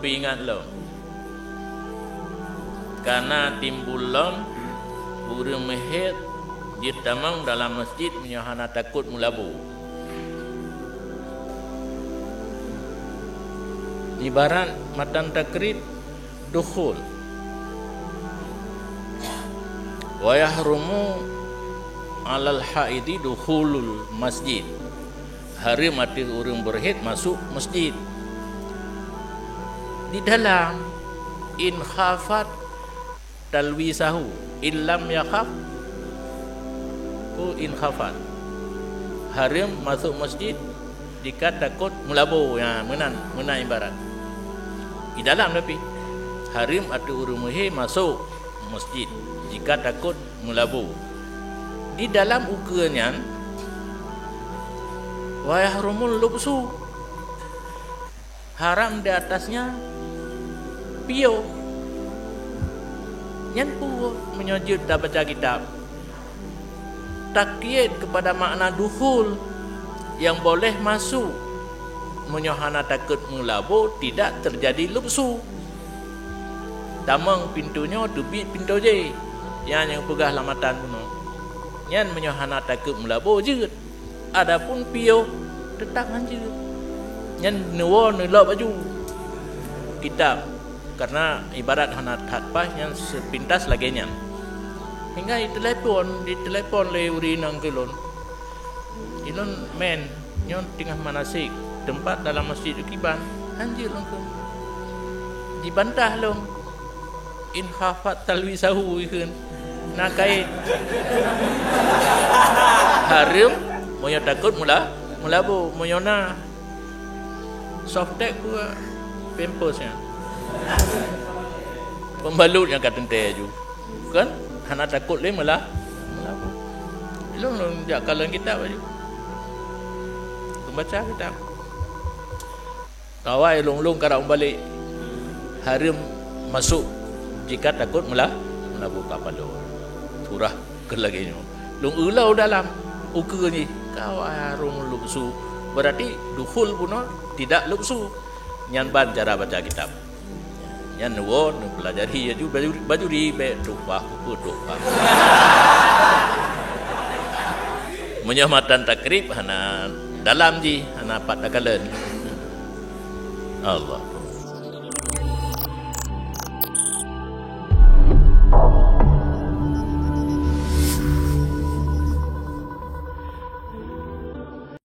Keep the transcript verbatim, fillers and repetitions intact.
Ingat lom, kana timbul lom ureuëng meuhét jeuet tamong dalam masjid meunyoe hana takot meulabo. Ibarat matan takrib dukhul. Wa yahrumu 'alal haidi dukhulul masjid. Hareuem ateueh ureuëng beuhét masôk masjid. Di dalam in khafat talwisahu, in lam yakhaf, oh, in khafat. Hareuem masôk masjid jika takot meulabo. Ya, meunan, meunan ibarat. Di dalam tapi hareuem ateueh ureuëng meuhé masôk masjid jika takot meulabo. Di dalam ukeue nyan, wa yahrumul lubsu, haram di atasnya piôh. Nyan peue meunyoe jeuet tabaca kitab? Takyid kepada makna dukhul, yang boleh masuk. Meunyoe hana takot meulabo, tidak terjadi lubsu. Tamong pintoe nyoe teubiet pintoe jih. Nyan nyang peugah lam matan bunoe. Nyan meunyoe hana takot meulabo jeuet. Adapun piôh, teutap hanjeuet. Nyan neuwoe neulok baju kitab, karena ibarat hana that paih nyan sepintas lagée nyan. Hingga ditelepon, ditelepon lé ureuëng inong keu lôn. Ilôn mén, nyoe teungoh manasik, teumpat dalam masjid kiban, hanjeuet lôn kheun. Jibantah lôn. In khafat talwisahu ikheun. Na kayée. Hareuem, meunyoe takot meula-, meulabo, meunyoe na softtek peue pampers nyan. Pembalut nyang ka teuntée aju. Kan? Hana takot lé meula-, meulabo. Ilôn lôn jak kalon kitab aju. Lôn baca kitab. Kawai lôn-lôn karap meubalek. Hareuem masôk jika takot meula-, meulabo ka palô. Surah keu lagée nyoe. Lôn ulo dalam ukeue jih. Kawai hareuem lubsu. Berarti dukhul bunoe tidak lubsu. Nyan ban cara baca kitab. Nyan neuwoe neupeulajari aju baju, baju ribet, tuhfah, peue tuhfah. Meunyoe matan takrib hana dalam jih, hana pat takalon. Allah.